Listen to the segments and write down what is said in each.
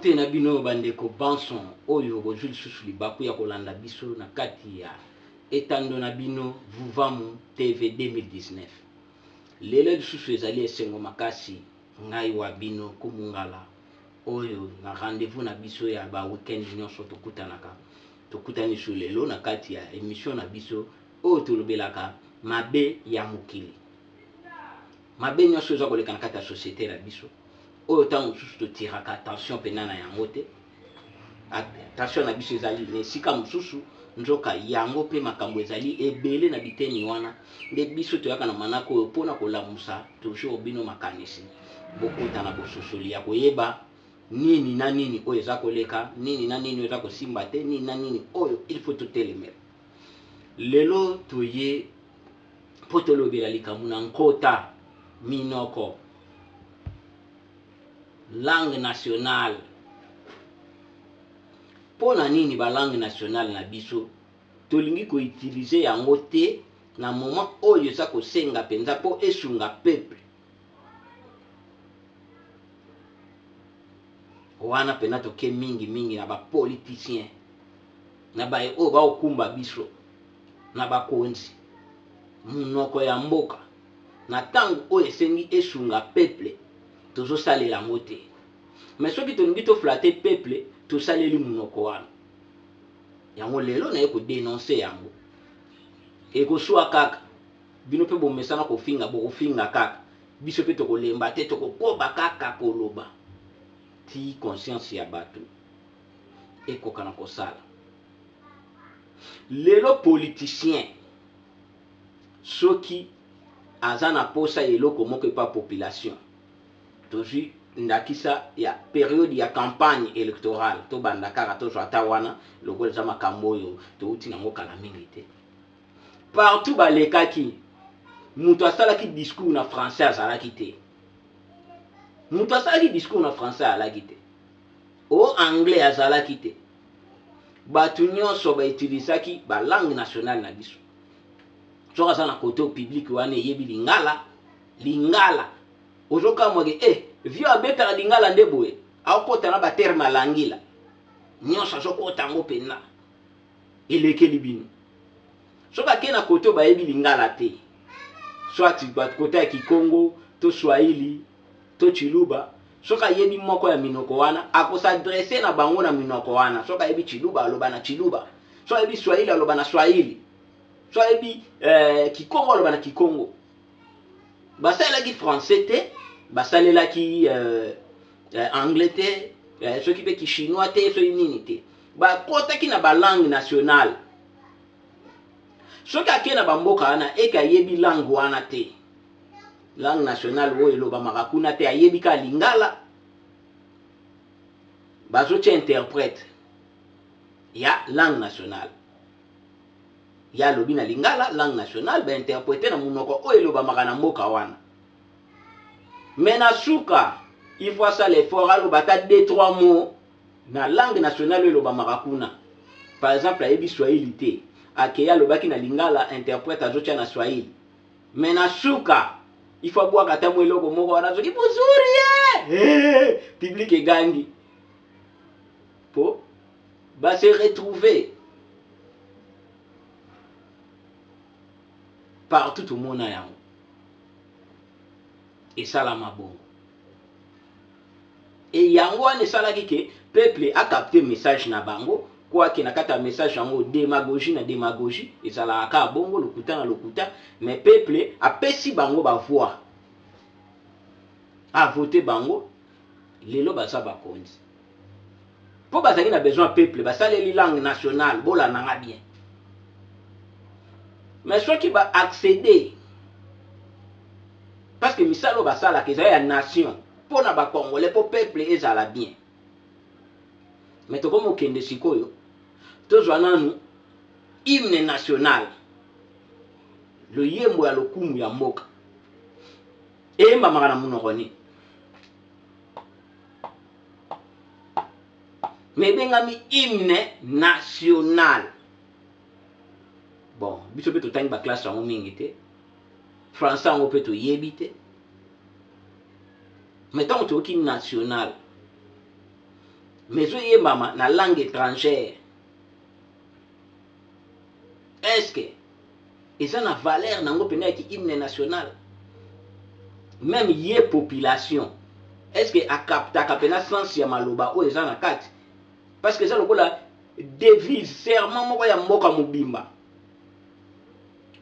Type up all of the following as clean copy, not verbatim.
Mbote na bino bandeko banso oyo bozwi lisusu libaku ya kolanda biso na kati ya etando na bino Vuvamu TV 2019. Lelo lisusu ezali esengo makasi ngai wa bino Kumungala oyo na rendez-vous na biso ya ba week-end nyonso tokutanaka. Tokutani lisusu lelo na kati ya emission na biso oyo tolobelaka mabe ya mokili. Mabe nyonso eza koleka na kati ya societe na biso oyo ntango mosusu totiraka attention mpena na yango te. Attention na biso ezali na esika mosusu, nzoka yango mpe makambo ezali ebele na biteni wana. Nde biso toyaka na manaka oyo mpo na kolamusa toujours bino makanisi, bokota na bososoli ya koyeba nini na nini oyo eza koleka, nini na nini oyo eza kosimba te, nini na nini oyo il faut totelemela. Lelo toye mpo tolobela likambo na nkota, minoko, langue nationale. Mpo na nini ba langue nationale na biso tolingi ko utiliser yango te na moment oyo eza kosenga mpenza mpo esunga peuple? Wana mpenza toke mingi mingi na ba politiciens, na baye oyo baokumba biso na bakonzi, munoko ya mboka na tango oyo esengi esunga peuple tozosalela yango te. Mais soki tolingi to flatter peuple tosaleli munoko wana. Yango lelo naye ko denoncer yango. Ekosua kaka. Bino pe bomesana kofinga, bokofinga kaka. Biso pe tokolemba te, tokokoba kaka koloba tii conscience ya batu ekoka na kosala. Lelo politicien soki aza na posa ya eloko moko epa population, tozwi ndakisa ya periode ya campagne electorale, tobanda kaka tozwa ata wana lokola eza makambo oyo towuti nango kala mingi te. Partout balekaki, moto asalaki discours na français azalaki te. Moto asalaki discours na français azalaki te. O anglais azalaki te. Bato nyonso ba utilisaki ba langue nationale na biso. Soki aza na kote public wana eyebi lingala, lingala. Ozokamwa ke eh vieux abetaka lingala nde boye, akota na ba terme alangila. Nyonso azokota yango mpenza. Elekeli bino. Soki ake na kote bayebi lingala te, soit kote ya Kikongo to Swahili to Tshiluba, soki ayebi moko ya minoko wana, ako s'adresser na bango na minoko wana. Soki ayebi Tshiluba, aloba na Tshiluba. Soki ayebi Swahili, aloba na Swahili. Soki ayebi Kikongo, aloba na Kikongo. Basalelaki français te, basalelaki anglais te, soki pe ki-chinois te, soki nini te. Bakotaki na ba langue nationale. Soki ake na ba mboka wana eke ayebi langue wana te, langue nationale oyo elobamaka kuna te, ayebi kaka lingala, bazotia interprète ya langue nationale. Ye alobi na lingala, langue nationale, ba interprète na monoko oyo elobamaka na mboka wana. Mais na suka, il faut asala effort, aloba ata 2 3 mots na langue nationale oyo elobamaka kuna. Par exemple, ayebi Swahili te, akei alobaki na lingala, interprète azotia na Swahili. Mais na suka, il faut abwaka ata mwa eloko moko wana, soki bozuri ye, hey, public egangi po ba se retrouver partout. Tomona yango esalama bongo. Et yango wana esalaki ke peuple a capter message na bango, quoique na kati ya message yango demagogie na demagogie ezalaka kaka bongo, lokuta na lokuta, mais peuple apesi bango ba voix, a voter bango, lelo baza bakonzi. Po bazalaki na besoin ya peuple, basaleli langue nationale, bolanda nga bien. Mais soki ba accéder, parce que misala oyo basalaka ezali ya nation, mpo na ba Congolais, mpo peuple ezala bien. Mais tokomi kokende sikoyo, tozwa nanu hymne national, loyembo ya lokumu ya mboka, eyembamaka na monoko nini? Mais ebengami hymne national. Bon, biso mpe totangi ba classe yango mingi te, français yango mpe toyebi te, mais ntango toyoki national, Mais ezoyembama na langue étrangère. Est-ce que eza na valeur nango mpenza ya ki hymne national? Même ye population, est-ce que acaptaka mpenza sens ya maloba oyo eza na kati? Parce que eza lokola devise, serment moko ya mboka mobimba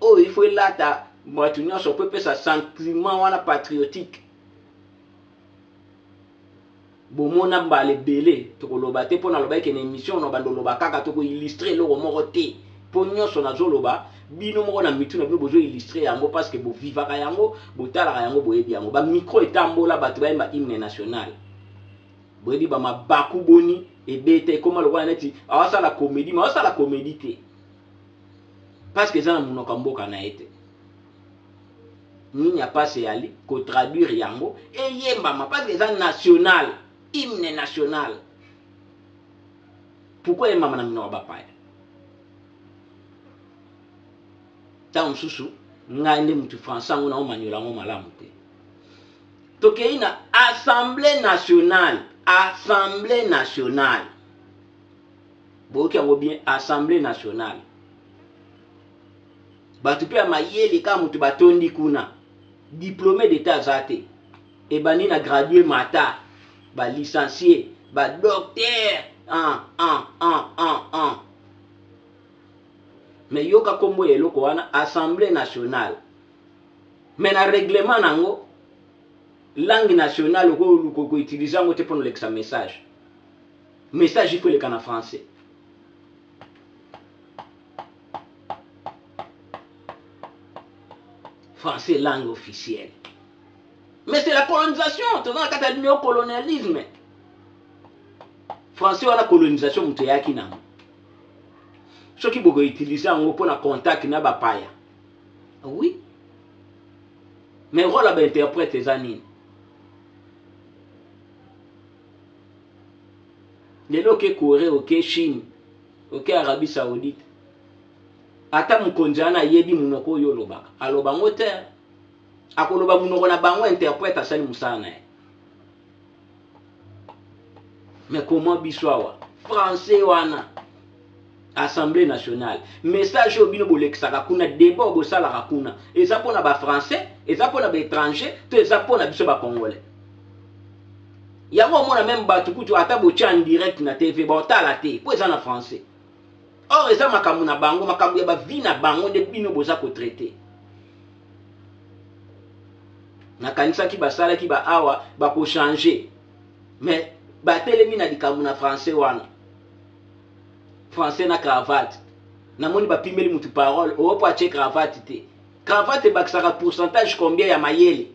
oyo il faut elata bato nyonso po epesa sentiment wana patriotique. Bomona mbala ebele tokoloba te, mpo naloba eke na émission na bando oloba kaka tokoillustre eloko moko te, mpo nyonso nazoloba bino moko na mitu na bino bozoillustre yango, parce que bovivaka yango, botalaka yango, boyebi yango. Bamicro etambola, bato bayemba hymne national, boyebi bamabaku boni ebeta, ekóma lokola neti awasala comédie, ma awasala comédie te, parce que eza na monoko ya mboka na ye te. Nini ya pasi eyali kotraduire yango eyembama, parce que eza national, hymne national? Pourquoi eyembama na minoko ya bapaya? Ntango mosusu ngai nde mutu français yango naomaniola yango malamu te. Tokei na Assemblée nationale. Assemblée nationale, boyoki yango bien, Assemblée nationale. Bato mpe ya mayele kaka moto batondi kuna, diplômé d'état aza te, ebandi na gradué mata, balicencié, badocteur en en en en en. Mais yoka nkombo ya eloko wana, Assemblée nationale, mais na règlement nango, langue nationale okoki koutiliser yango te mpona olekisa message. Message il faut eleka na français. Français, langue officielle. Mais c'est la colonisation, toza na kati ya néocolonialisme. Français wana, colonisation moto eyaki nango. Soki bokoutiliser yango mpona contact na bapaya, oui, mais rôle ya bainterprète eza nini? Lelo oke Corée, oke Chine, oke Arabie Saoudite, ata mokonzi wana ayebi monoko oyo olobaka, aloba yango te, akoloba monoko na bango, interprète asali mosala na ye. Mais comment biso awa, français wana, Assemblée nationale, message oyo bino bolekisaka kuna, débat oyo bosalaka kuna, eza mpona bafrançais, eza mpona baétranger, to eza mpona biso bacongolais? Yango omona même bato kutu ata botia en direct na TV, baotala te mpo eza na français. Or eza makambo na bango, makambo ya bavie na bango nde bino boza kotraiter. Nakanisaki basalaki ba awa bakochanger, mais batelemi na likambo na français wana, français na cravate. Namoni bapimeli mutu parole oyo mpo atie cravate te. Cravate ebakisaka pourcentage combien ya mayele?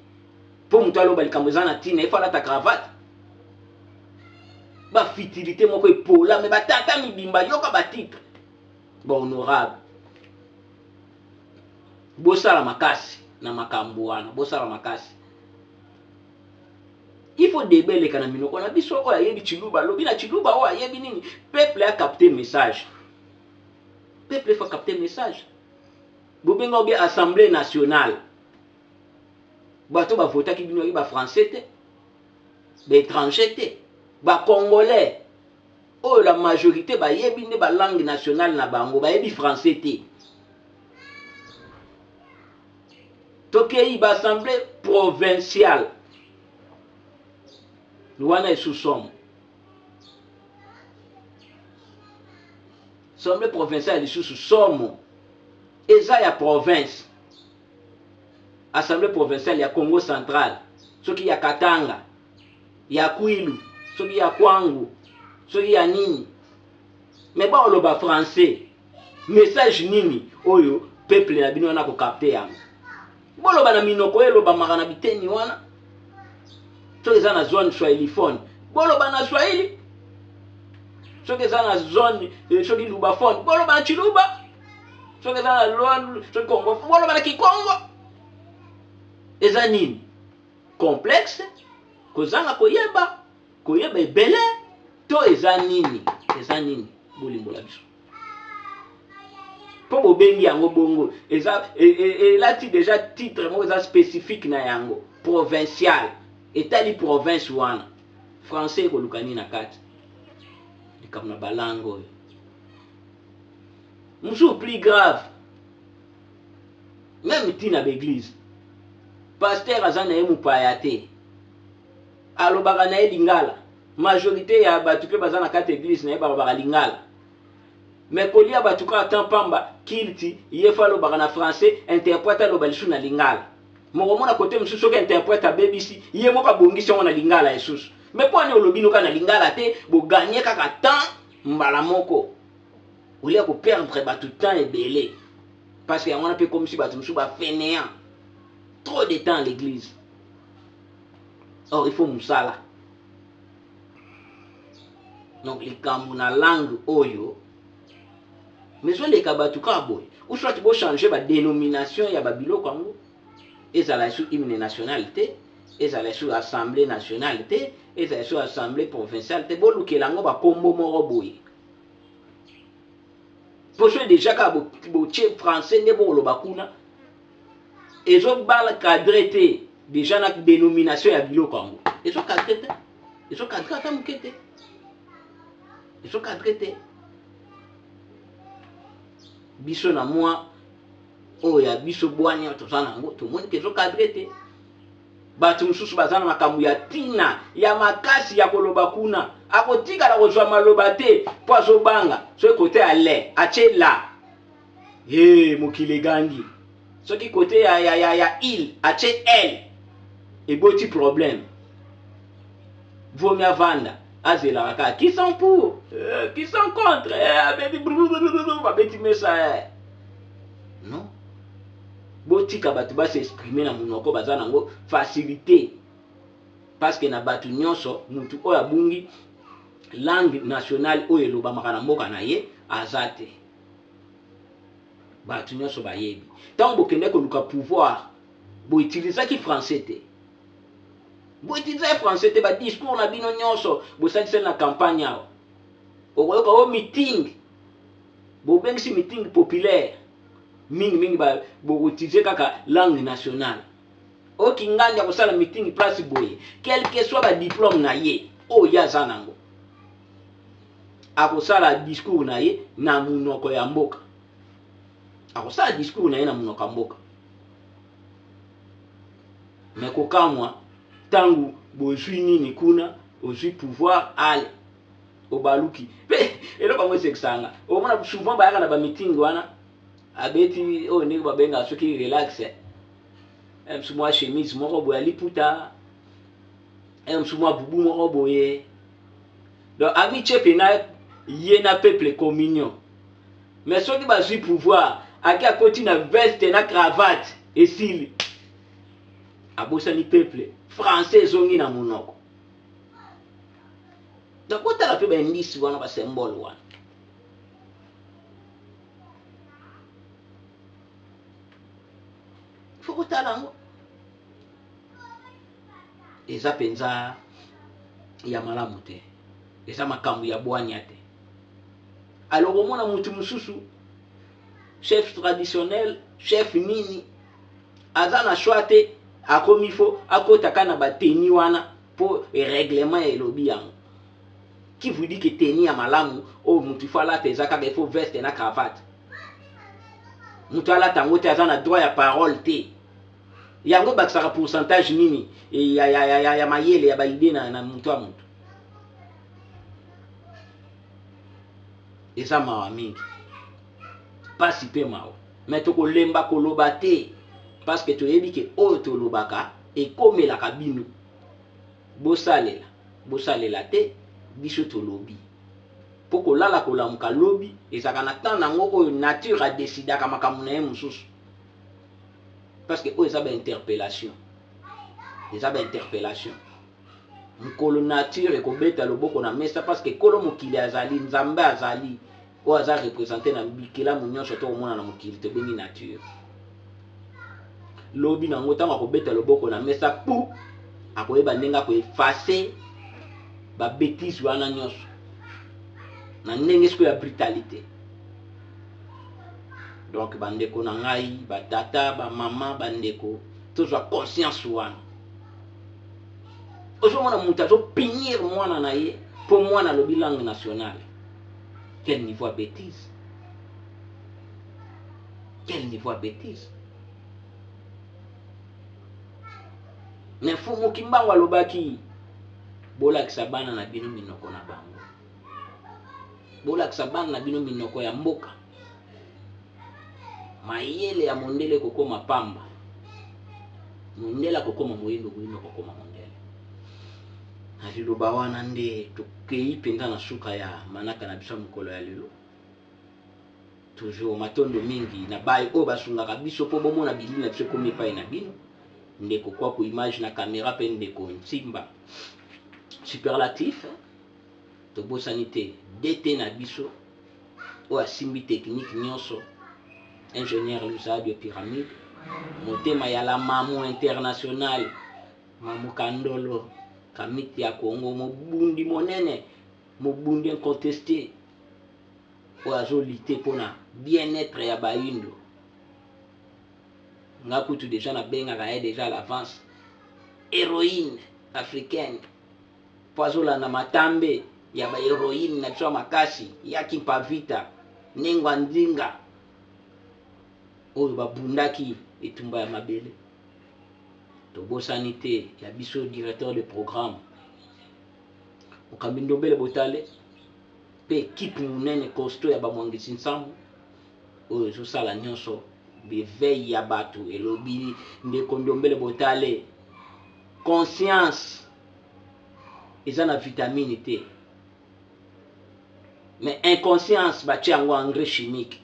Mpo moto aloba likambo eza na ntina, efo alata cravate. Bafutilité moko epola, me batata mibimba, yoka batitre bahonorable. Bosala makasi na makambo wana, bosala makasi. Il faut débat eleka na minoko na biso. Oyo ayebi Chiluba, alobi na Chiluba. Oyo ayebi nini, peuple acapte message. Peuple faut capter message. Bobenga obi Assemblée nationale, bato bavotaki bino oyebi bafrançais te, baétranger te, bacongolais oyo la majorité bayebi nde balangue nationale na bango, bayebi français te. Tokei baassemblée provinciale wana, esu somo. Assemblée provinciale lisusu somo, eza ya province. Assemblée provinciale ya Congo Central, soki ya Katanga, ya Kwilu, soki ya Kwangu, soki ya nini, mais baoloba français. Message nini oyo peuple na bino wana kokapter yango? Boloba na minoko oyo elobamaka na biteni wana. Soki eza na zone swahiliphone, boloba na swahili. Soki eza na zone soki lubaphone, boloba na Chiluba. Soki eza na zone soki Congo, boloba na Kikongo. Eza nini? Complexe, kozanga koyeba, koyeba ebele, to eza nini? Eza nini? Bolimbola biso mpo bobengi yango bongo. Eza elati déjà titre moko eza spécifique na yango, provincial, etali province wana. Français ekoluka nini na kati? Likambo na balangue oyo mosusu plus grave, même ntina baeglise, pasteur aza na ye mopaya te, alobaka na ye lingala. Majorité ya bato mpe baza na kati eglise na ye balobaka lingala, mais kolia bato kaka temps pamba kilti ye fo alobaka na français, interprète aloba lisusu na lingala. Mokomona kote mosusu, soki interprète abebisi, ye moko abongisi yango na lingala lisusu. Mais mpo ani olobi noka na lingala te? Boganye kaka temps mbala moko, olia koperdre bato temps ebele, parce que yango wana mpe ekomisi bato mosusu bafainéant, trop de temps à l'église. Or il faut mosala. Donc likambo na langue oyo mezoleka bato kaka boye, ou soit bochange badénomination ya babiloko yango, ezala esu hymne national te, ezala esu assemblée nationale te, ezala esu assemblée provinciale te, bolukela yango bakombo moko boye. Po soki déjà kaka botie français nde bokoloba kuna, ezobala cadre te. Déjà na dénomination ya biloko yango ezocadre te, ezocadre ata moke te, ezocadre te. Biso na mwa oyo ya biso bwanya toza nango, tomoni ke ezocadre te. Bato mosusu baza na makambo ya ntina ya makasi ya koloba kuna, akotikala kozwa maloba te mpo azobanga soki kote ya le atie la e mokili egangi, soki kote ya il atie l, eboti problème. Vomi avanda, azelaka kaka qui sont pour, qui sont contre, abeti, babeti mesa. Non, botika bato bas'exprime na monoko baza nango facilité, parce que na bato nyonso, mutu oyo abungi langue nationale oyo elobamaka na mboka na ye aza te. Bato nyonso bayebi, ntango bokende koluka pouvoir, boutilisaki français te, boutilisaki français te. Badiscours na bino nyonso bosaliseli na campagne awa, okoyoka o meeting, bobengisi meeting populaire, mingimingi bokoutilize kaka langue nationale. Oki ngandi akosala meeting place boye, quel que soit badiplôme na ye oyo ye aza nango, akosala discours na ye na monoko ya mboka, akosala discours na ye na monoko ya mboka. Me kokamwa, ntango bozwi nini kuna, ozwi pouvoir, ale obaluki. Mpe eloko yango esekisanga, omona souvent bayaka na bameeting wana, abeti oyo ndenge babengaka soki relax, mosu mwa chemise moko boye, aliputa, mosu mwa bubu moko boye, donc amitie mpena ye na peuple communion. Mais soki bazwi pouvoir, ake akoti na veste na cravate, esili, abosani peuple, français ezongi na monoko. Donc botala mpe baindisi wana, basymbole wana. Fo kotala yango, eza mpenza ya malamu te, eza makambo ya bwanya te. Alors omona mutu mosusu, chef traditionnel, chef nini, aza na choix te, akomi fo akotaka na bateni wana mpo règlement elobi yango. Qui vous dit que tenue ya malamu oyo mutu fo alata eza kaka ifo veste na cravate? Mutu alata yango te, aza na droit ya parole te. Yango ebakisaka pourcentage nini ya mayele, ya baidées na mutu ya mutu? Eza mawa mingi, pasi mpe mawa. Me tokolemba koloba te, parce que toyebi ke oyo tolobaka ekomelaka bino. Bosalela, bosalela te, biso tolobi mpo kolala kolamuka lobi ezalaka na temps nango oyo nature adesidaka makambo na ye mosusu, parce que oyo eza bainterpellation, eza bainterpellation. Mokolo nature ekobeta loboko na mesa, parce que kolo mokili azali Nzambe, azali oyo aza représente na bikelamu nyonso to komona na mokili tobengi nature. Lobi nango, ntango akobeta loboko na mesa pu, akoyeba ndenge akoeffacer babêtises wana nyonso na ndenge sikoyo ya brutalité. Donc bandeko na ngai, batata, bamama, bandeko, tozwa conscience wana. Ozomona moto azopunir mwana na ye mpo mwana alobi langue nationale. Quel niveau ya betise? Quel niveau ya betise? Mais Mfumu Kimbangu alobaki, bolakisa bana na bino minoko na bango, bolakisa bana na bino minoko ya mboka. Mayele ya mondele ekokoma pamba, mondele akokoma moyindo, moyindo akokoma mondele. Na liloba wana nde tokei mpenza na suka ya manaka na biso ya mokolo ya lelo. Toujours matondo mingi na baye oyo basungaka biso mpo bomona bilili na biso ekomi epai na bino. Ndeko Kwaku image na kamera mpe ndeko Nsimba superlatif. Tobosani te DT na biso oyo asimbi technique nyonso, ingénieur Luzadio Pyramide, motema ya la mamu international, Mamu Kandolo, Kamiti ya Congo, mobundi monene, mobundi incontesté oyo azolite mpona bien-être ya bayindo. Nga kutu deja nabengaka ye deja à l'avance héroïne africaine, mpo azolanda matambe ya ba héroïne na biso ya makasi ya Kimpa Vita, Nengwa Nzinga, oyo babundaki etumba ya mabele. Tobosani te ya biso directeur de programme Mokambi Ndombele Botale mpe ekipe monene costaud ya bamwangisi nsambo oyo ezosala nyonso beveil ya bato. Elobi ndeko Ndombele Botale, conscience eza na vitamine te, mais inconscience batie yango engrais chimique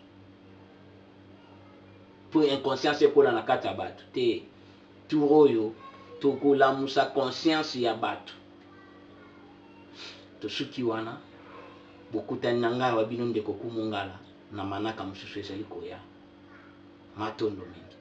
mpo inconscience ekola na kati ya bato te. Tour oyo tokolamusa conscience ya bato. Tosuki wana, bokutani na ngai wa bino ndeko Kumungala na manaka mosusu ezali koya. Matondo mingi.